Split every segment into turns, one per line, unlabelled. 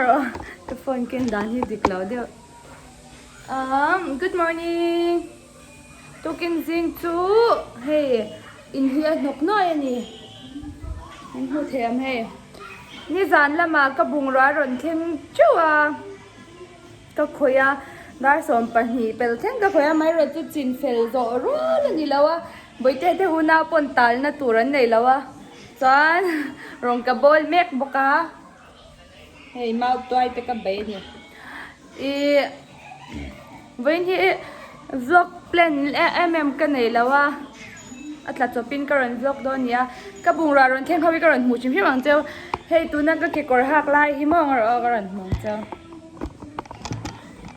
rawh ka phone ken dan hi dik lo deuh umm good morning tukin zing chu hei in hi a hnawk nuai a ni in hmu thei ang hei nizan lamah ka bungrua a rawn thleng teuh a. Ka khawih a, dar 12 pel thleng ka khawih a, amaherawhchu chu chin fel zawh rual a ni lo a, Bawihte te unau pawn talna tur an nei lo a, chuan rawn ka bawl mek bawk a, hei mau tuai te ka bei a ni. Ih vawiin hi vlog plan em em ka nei lo a, a tla chawpin ka rawn vlog dawn a ni a, ka bungrua rawn thleng ho hi ka rawn hmuh hrim hrim ang cheu, hei tuna ka kekawr hak lai hi maw ang erawh ka rawn hmu ang cheu.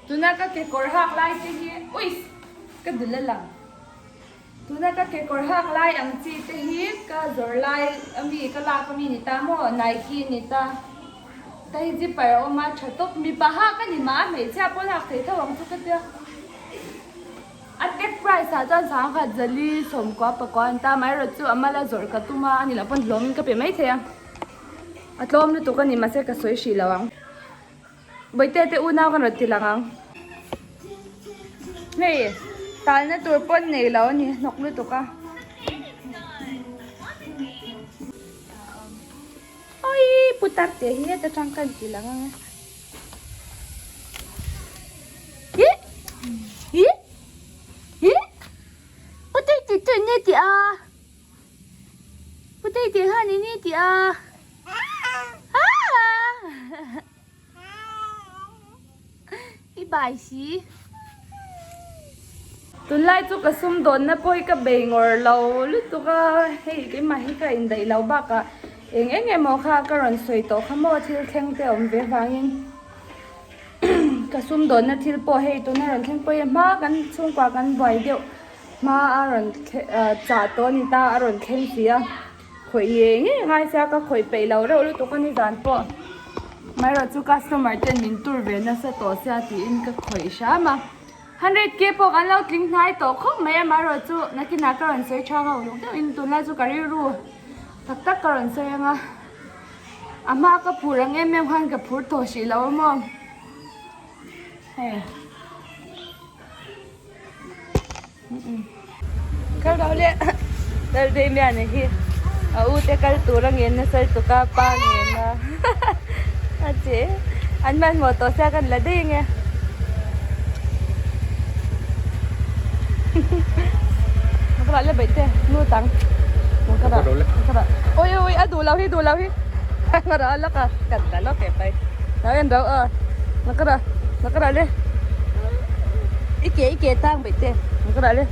Tuna ka kekawr hak lai te hi uiss ka dul a lang. Tuna ka kekawr hak lai ang chi te hi ka zawrh lai ami ka lak ami ni ta maw Nike ni ta. Ta hi zipper a awm a tha tawp mipa hak a ni mah a hmeichhia pawn hak thei tho ang chu ka tia. A tag price ah chuan sangkhat zali sawmkua pakua an ta amaherawh chu a mala zawrh ka tum a ani loh pawn hlawmin ka pe mai thei a. A tlawm lutuk a ni mahse ka sawi hrih lo ang. Bawihte te unau kan rawn ti lang ang. Hei talna tur pawn nei lo a ni hnawk lutuk a. Oi putar te hi heta tang kan ti lang ang e. Hi hi hi putar ti tur nge ti a. Putei tih khan i ni tih a. I bai si. Tunlai chu ka sum dawnna pawh hi ka bei ngawr lo lutuk a, hei keimah hi ka indaih lo bakah eng eng emaw kha ka rawn sawi tawh kha maw thil thleng te awm ve vangin ka sum dawnna thil pawh hei tuna rawn thleng pawh hi hma kan chhungkua kan buai deuh. Hma a rawn chah tawh a ni ta, a rawn thleng si a, khawih ngei ngei ngai sia ka khawih peih lo reuh lutuk a ni zan pawh. Amaherawh chu customer ten min tur ve nasa tawh sia tiin ka khawih hram a. 100 k pawh kan lo tling hnai tawh khawp mai a, amaherawh chu nakinah ka rawn sawi tha ho luk deuhin tunlai chu ka rilru tak tak ka rawn sawi ang a. A hma ka phur ang em em khan ka phur tawh hrih lo a maw. Hei. Kal lo le dal dei mian a hi a u te kal tur a ngen nasa lutuk a pa ngen a a che an hmanhmawh tawh sia kan la daih ange ka le baih te nu tang ka dah oi oi a duh lo hi duh lo hi ka dah lawk a kan dah lawk e pai lo en ro a ka dah ka dah le. I ke i ke tang baih te ka dah le.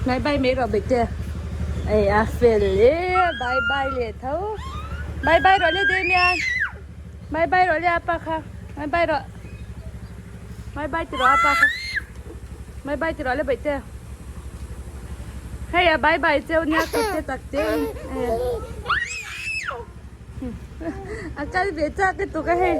Bye bye mai rawh baih te. Ei a fel e bye bye le tho. Bye bye rawh le Damian. Bye bye rawh le apa kha. Bye bye rawh. Bye bye ti rawh apa kha. Bye bye ti rawh le baih te. Hei a bye bye cheu nia tak te tak te in a kal ve chak lutuk a hei.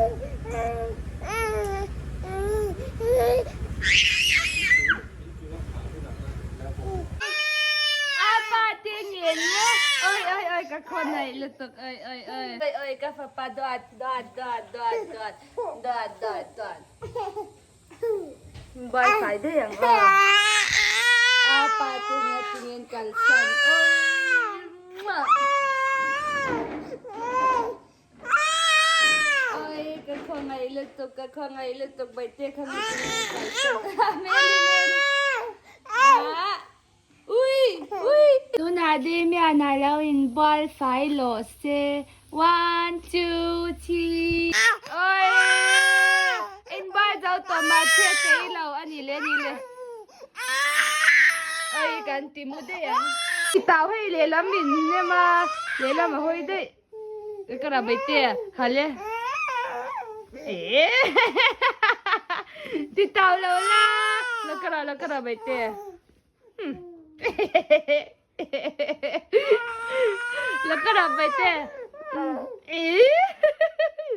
Apa te ngen nge oi oi oi ka khawngaih lutuk oi oi oi oi oi ka fapa duat duat duat duat duat duat duat duat. Buai fai daih ang aw. A pa te nga tingin kalsan oi ka khawngaih lutuk ka khawngaih lutuk baihte kha nga tingin kalsan Mary Mary Ui ui tunah Damian a lo inbual fai lawh se one two three oi inbual zo tawh mah che kei lo a ni le ni le oi kan ti mu daih ang. Tau hei lehlam min hnem a lehlam a hawi daih. Ka ra bai te hale ti tau lo la la ka ra la ka ra bai te la ka ra bai te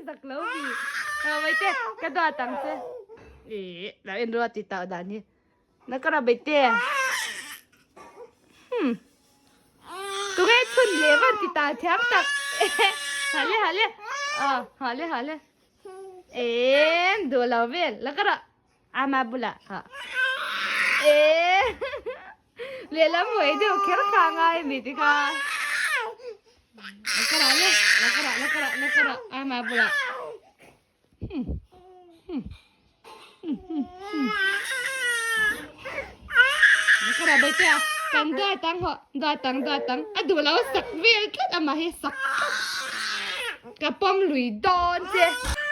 zak lo bi bai te ka dua tang che la en rua ti tau dan hi la ka ra bai te. tal thiam tak. Hale hale. Ah, hale hale. Em duh lo vel. La ka rah. Ama bulah. Ha. Em. Lehlam hawi deuh kher kha a ngai mi ti kha. La ka rah le. La ka rah la ka rah la ka rah. Ama bulah. Kan duat ang hawh duat ang duat ang a duh lo sak vel tlat a mah hi sak tlat ka pawm lui dawn che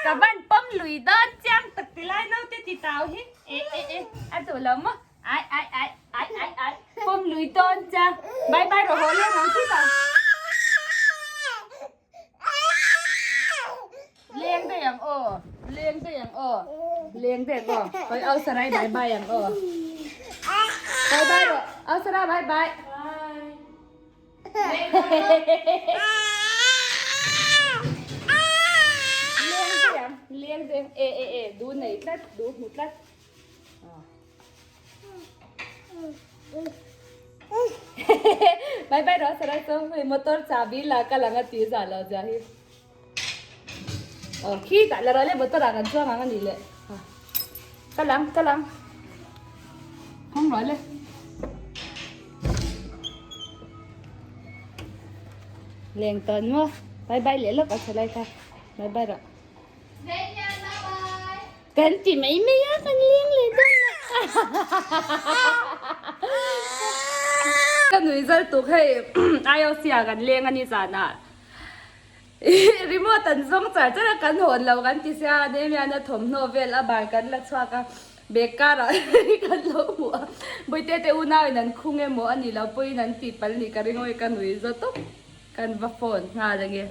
ka van pawm lui dawn chiang tak ti lai naute ti tau hi e e e a duh lo maw ai ai ai ai ai ai pawm lui dawn chiang bye bye rawh haw leng ang khitah. Leng daih ang aw, leng daih ang aw, leng daih ang aw. Koi au sarai bye bye ang aw. Bye bye rawh. Au sara bye bye. Leng daih ang, leng daih ang. E e e, du nei tlat, du hmu tlat. Bye bye rawh sarai chu hei motor chahbi la kal ang a ti zah lo zia hi. Aw khi tah la rawh le motor ah kan chuang ang a nih leh. Kal ang kal ang. Hawng rawh le. Leng tawn maw. Bye bye leh lawk a tha lai kha. Bye bye rawh. Kan ti mai mai a, kan leng leh dawn a. Ka nui zal tuk hei IOC ah kan leng a ni zanah remote an zawng char char a kan hawn lo kan ti sia Damian a thawmhnaw vel a bar kan la chhuak a bag karah kan lo hmu a Bawihte te unau in an khung emaw a nih loh pawhin an tih palh nih ka ring awi ka nui za tawp kan va phone nghal ange.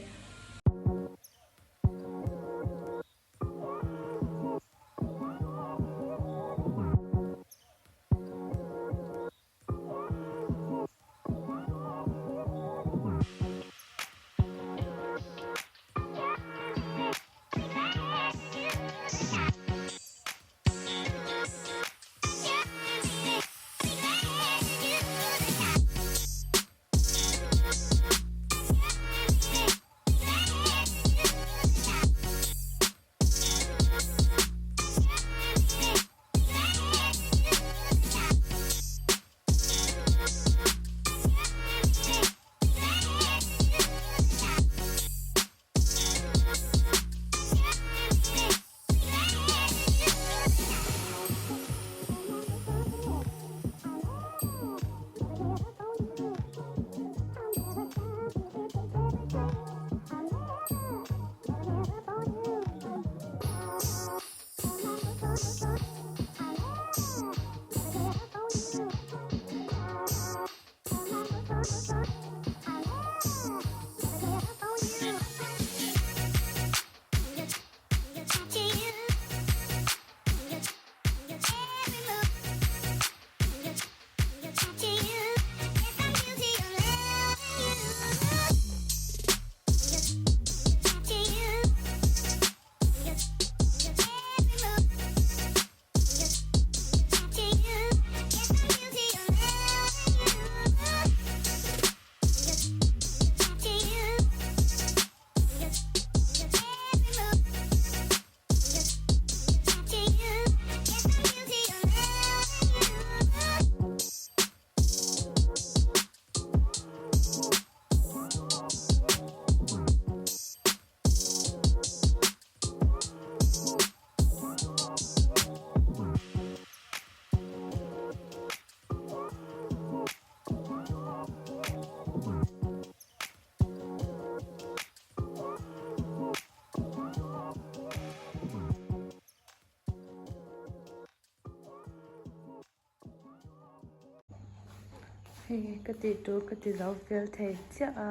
Hei ka tih tur ka ti zo fel thei chiah a.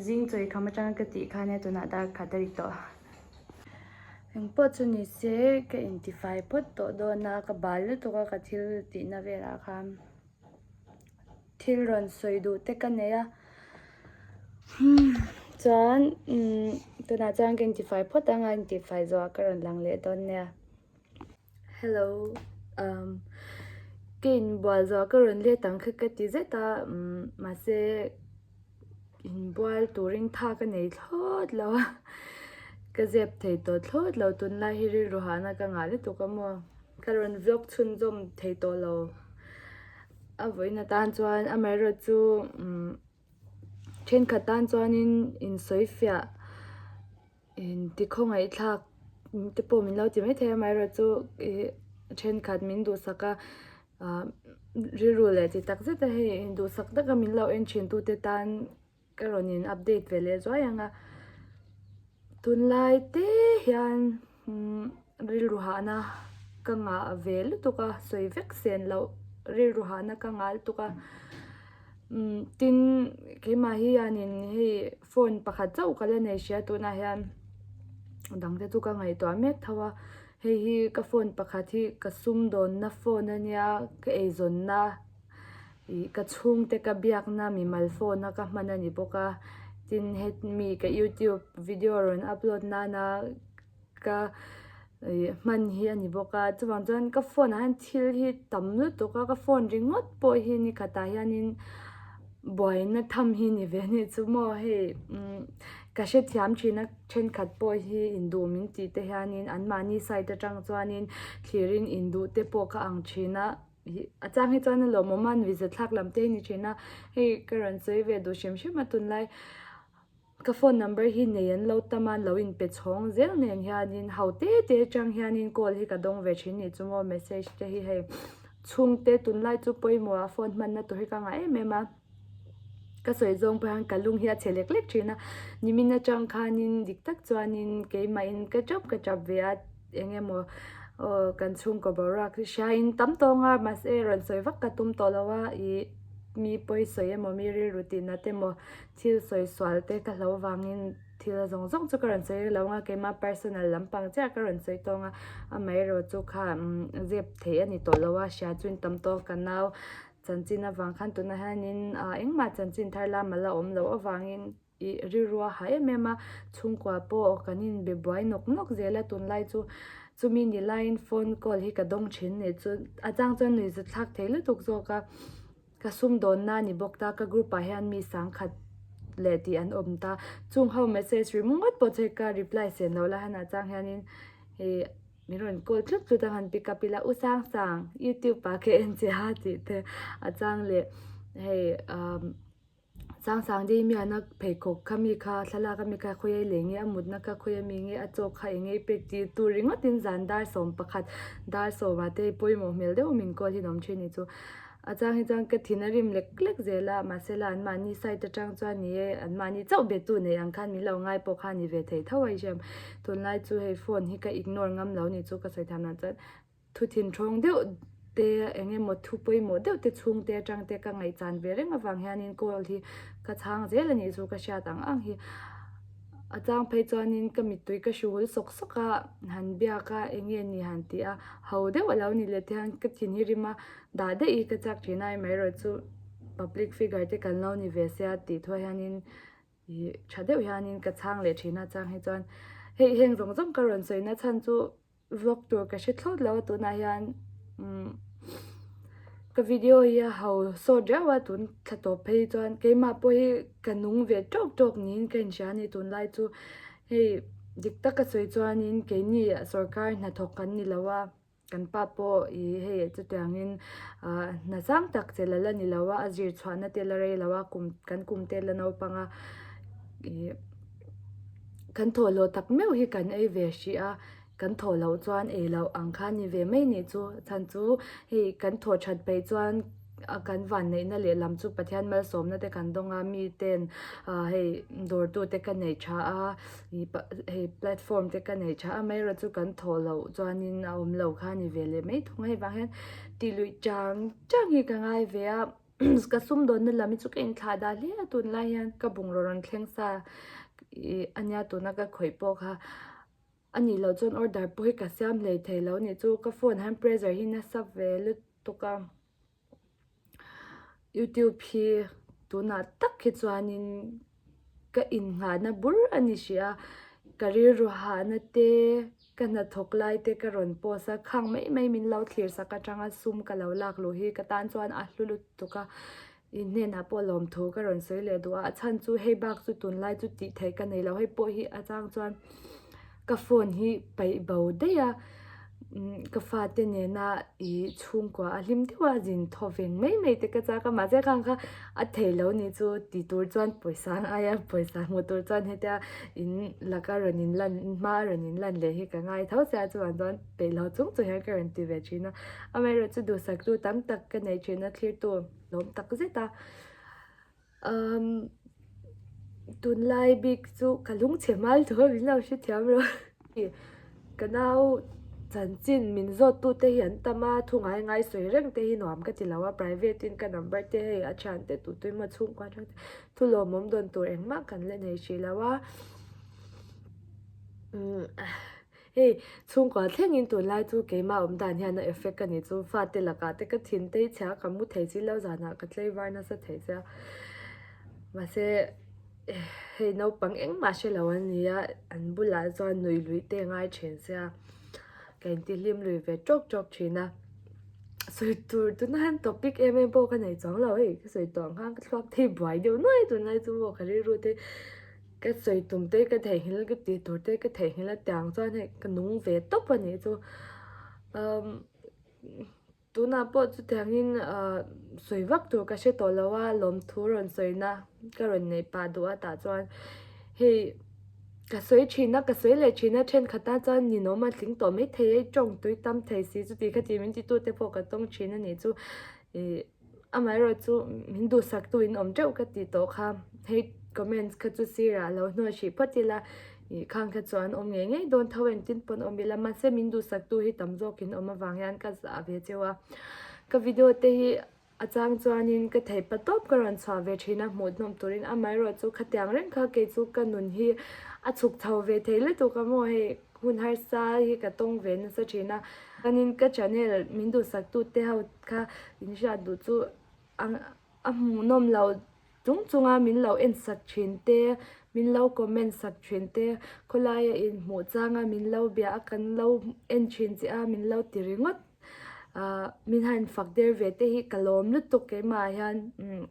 Zing chawi kham atanga ka tih khan e tunah dar khat a ri tawh. Engpawh chu ni se ka intifai phawt tawh dawn a ka bal lutuk a ka thil tihna velah khan thil rawn sawi duh te ka nei a chuan tunah chuan ka intifai phawt ang a intifai zawhah ka rawn lang leh dawn nia. Hello umm. Ka inbual zawh ka rawn let ang kha ka ti zet a umm mahse inbual turin tha ka nei thlawt lo a ka zep thei tawh thlawt lo tunlai hi rilru hahna ka ngah lutuk a maw ka rawn vlog chhunzawm thei tawh lo a vawiin atan chuan amaherawhchu umm thenkhat tan chuanin insawifiah. Inti khawngaihthlak te pawh min lo ti maithei a amaherawhchu ih thenkhat min duhsak a ah rilru leh ti tak zet a hei induhsak taka min lo en thin tute tan ka rawn in update ve leh zuai ang a tunlai te hian umm rilru hahna ka ngah ve lutuk a sawi vek sen loh rilru hahna ka ngah lutuk a umm tin keimah hianin hei. Phone pakhat chauh ka la nei hria tunah hian dang te chu ka ngaihtuah mek tho a hei hi ka phone pakhat hi ka sumdawnna phone a nia ka eizawnna ih ka chhungte ka biakna mimal phone a ka hman a ni bawk a tin hemi ka youtube video rawn upload nana ka ih hman hi a ni bawk a chuvang chuan ka phone ah hian thil hi tam lutuk a ka phone ringawt pawh hi ni khatah hianin buaina tham hi ni ve anih chu maw hei umm ka hrethiam thin a thenkhat pawh hi induh min tih te hianin anmahni side atang chuanin thlirin induh te pawh ka ang thin a ih a chang hi chuan a lawmawm a nuihza thlak lam te hi ni thin a hei ka rawn sawi ve duh hrim hrim a tunlai. Ka phone number hi nei an lo tam a, an lo inpe chhawng zel nen hianin ho te te atang hianin call hi ka dawng ve thin nih chu maw message te hi hei chhungte tunlai chu pawimawh ah phone hmanna tur hi ka ngah em em a, ka sawi zawng pawh hian ka lung hi a chhe lek lek thin a, nimin atang khanin dik tak chuanin keimahin ka tap ka tap ve a eng emaw aw kan chhungkaw boruak hi hriain tam tawng a mahse rawn sawi vak ka tum tawh lo a ih mi pawi sawi emaw mi rilru tih nat emaw. Thil sawi sual te ka hlo vangin thil zawng zawng chu ka rawn sawi lo ang a, keimah personal lampang chiah ka rawn sawi tawng a, amaherawh chu kha zep theih a ni tawh lo a, hria chu in tam tawk ka nau chanchin avang khan tunah hianin ah engmah chanchin thar lam a la awm loh avangin ih rilru a ha em em a, chhungkua pawh kan inbe buai nawk nawk zel a tunlai chu chumi ni laiin phone call hi ka dawng thin nih chu a chang chuan nuihzat thlak thei lutuk zawk a. Ka sumdawnna a ni bawk ta, ka group ah hian mi sangkhat leh tih an awm ta. Chung ho message ringawt pawh chu ka reply sen lo la han ah chang hianin ih min rawn call tlut tlut a han pick up ila u sang sang youtube ah ka en che a tih te a chang leh hei umm sang sang Damian-a pheikhawk kha mi kha thlalak a mi kha khawi a lei nge a mutna kha khawi a mi nge a chaw kha eng nge i pek tih tur ringawtin zan dar 11 dar sawmah te pawimawh hmel deuh min call hi an awm thin ni chu. A chang hi chuan ka thin a rim lek lek zel a, mahse la anmahni side atang chuan ni e, anmahni chauh be tu nei ang khan min lo ngai pawh kha a ni ve thei tho a i hriam. Tunlai chu hei phone hi ka ignore ngam lo ni chu ka sawi tham lah chuan thu thin thawng deuh te eng emaw thu pawimawh deuh te chhung te atang te ka ngaihchan ve reng avang hianin call hi ka chhang zel a nih chu ka hriat ang ang hi. A chang phei chuanin ka mittui ka hru hul sawk sawk a, han biak a eng nge ni han tih a, ho deuh a lo ni leh te hian ka thin hi rim a. Dah daih i ka chak thin a amaherawh chu public figure te kan lo ni ve sia tih thuah hianin ih tha deuh hianin ka chhang leh thin a chang hi chuan hei heng zawng zawng ka rawn sawi na chhan chu vlog tur ka hre thlawt lo a tunah hian umm ka video hi a ho sawt riau a tun thla tawp phei chuan keimah pawh hi ka nung ve tawk tawk niin ka inhria a ni tunlai chu hei dik taka sawi chuanin keini sorkar hnathawk kan ni lo a. Kan pa pawh ih hei chutiangin ah hna sang tak che la la ni lo a, a zir chhuahna te la rei lo a, kum kan kum te la naupang a ih kan thawhhlawh tak meuh hi kan ei ve hrih a, kan thawh loh chuan ei loh ang kha a ni ve mai nih chu, chhan chu hei kan thawh that peih chuan. a kan vanneihna lehlam chu Pathian malsawmna te kan dawng a mi ten ah hei dawr tu te ka neih tha a ih hei platform te ka neih tha a amaherawh chu kan thawh loh chuanin a awm lo kha a ni ve leh mai thung a hei vang hian tih luih chang chang hi ka ngai ve a ka sumdawnna lam hi chu ka inthlah dah hle a tunlai hian ka bungraw rawn thleng sa ih ania tuna ka khawih pawh kha. A nih loh chuan order pawh hi ka siam hlei thei lo nih chu ka phone hian pressure hi nasa ve lutuk a youtube hi tunah tak hi chuanin ka innghahna bur a ni hrih a ka rilru hahna te. Ka hnathawk lai te ka rawn post a, khang mai mai min lo thlir sak atanga sum ka lo lak luh hi ka tan chuan a hlu lutuk a, in hnenah pawh lawmthu ka rawn sawi leh duh a, a chhan chu hei bak chu tunlai chu tih theih ka nei lo, hei pawh hi a chang chuan ka phone hi paih bo daih a, ka fate nena ih chhungkua a hlim deuh a zin thaw veng mai mai te ka chak a, mahse khang kha a thei lo ni chu ti tur chuan pawisa a ngai a, pawisa hmuh tur chuan hetia in laka rawn in lan hma a rawn in lan leh hi ka ngai tho sia chuvang chuan peih lo chung chung hian ka rawn ti ve thin a, amaherawh chu duhsak tu tam tak ka nei thin a thlir tu lawm tak zet a umm tunlai bik chu ka lungchhe hmal tawh a min lo hrethiam rawh. Ka nau chanchin min zawt tu te hi an tam a, thu ngai ngai sawi reng te hi nuam ka ti lo a, private in ka number te hei a thian te tu tu emaw chhungkua atang te thu lawmawm dawn tur engmah kan la nei hrih lo a, umm hei chhungkua thlengin tunlai chu keimah awm dan hian a effect a ni chu fate lakah te ka thin te hi chhia ka mu thei si lo zanah ka tlaivar nasa thei sia mahse. Hei naupang engmah hre lo an ni a, an bulah chuan nui lui te a ngai thin sia, ka intihlim lui ve tawk tawk thin a, sawi tur tuna hian topic em em pawh ka nei chuang lo hei ka sawi tawh ang khan ka thluak te hi buai deuh nuai tunlai chu maw ka rilru te ka sawi tum te ka theihnghilh ka tih tur te ka theihnghilh a tiang chuan hei ka nung ve tawp a nih chu umm. Tunah pawh chutiangin sawi vak tur ka hre tawh lo a, lawmthu rawn sawina ka rawn neih pah duh a tah chuan hei ka sawi thin a, ka sawi leh thin a thenkhat tan chuan ninawm a tling tawh mai thei e, tawng tui tam thei si chuti khati min ti tute pawh ka tawng thin a nih chu ih amaherawh chu min duhsak tu in awm teuh ka tih tawh kha hei comments kha chu sirah lo hnuai hrih phawt ila. Ih khang kha chuan awm ngei ngei dawn tho engtin pawn awm ila mahse min duhsak tu hi tam zawk in awm avang hian ka zah ve cheu a ka video te hi a chang chuanin ka thei pa tawp ka rawn chhuah ve thin a hmuh hnawm turin amaherawh chu khatiang reng kha kei chu ka nun hi a chhuk chho ve thei lutuk a maw hei hun harsa hi ka tawng ve nasa thin a chuanin ka channel min duhsak tu te ho kha in hriat duh chu a hmuhnawm loh. Chung chunga min lo en sak thin te, min lo comment sak thin te, khawlaia inhmuh changa min lo bia a kan lo en thin che a min lo ti ringawt ah min han fak der ve te hi ka lawm lutuk keimah hian umm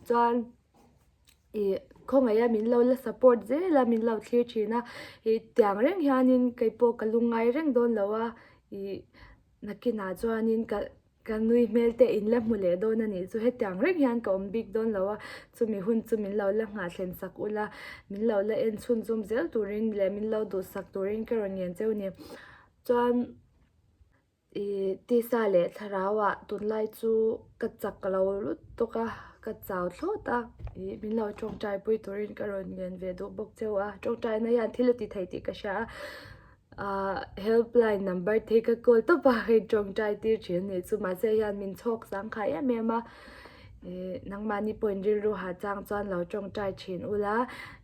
chuan ih khawngaih a min lo la support zel a min lo thlir thin a ih tiang reng hianin keipawh ka lungngai reng dawn lo a ih nakinah chuanin ka. Ka nui hmel te in la hmu leh dawn a nih chu hetiang reng hian ka awm bik dawn lo a, chumi hun chu min lo la nghah thlen sak ula, min lo la en chhunzawm zel turin leh min lo duhsak turin ka rawn ngen cheu ni. Chuan ih tisa leh thlarau ah tunlai chu ka chak lo lutuk a, ka chau thlawt a, ih min lo tawngtai pui turin ka rawn ngen ve duh bawk cheu a, tawngtaina hian thil a ti thei tih ka hria a. Ahh helpline number te hi ka call tawp a hei tawngtai tir thin a nih chu mahse hian min chhawk zangkhai em em a ih nangmahni pawhin rilru ha chang chuan lo tawngtai thin ula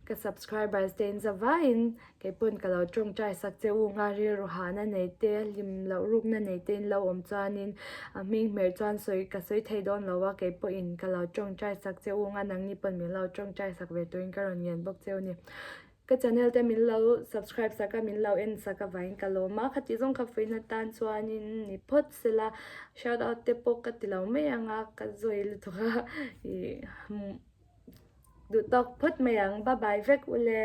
ka subscribers te in zavaiin keipawn ka lo tawngtai sak che u nga rilru hahna nei te hlim loh rukna nei te in lo awm chuanin a hming hmer chuan sawi ka sawi thei dawn lo a keipawhin ka lo tawngtai sak che u nga nangni pawn min lo tawngtai sak ve turin ka rawn ngen bawk che u ni. Ka channel te min lo subscribe sak a, min lo en sak avangin ka lawm a, khati zawng kha fuihna tan chuanin ni phawt sela shout out te pawh ka ti lo mai ang a, ka zawi lutuk a ih duh tawk phawt mai ang bye bye vek ule.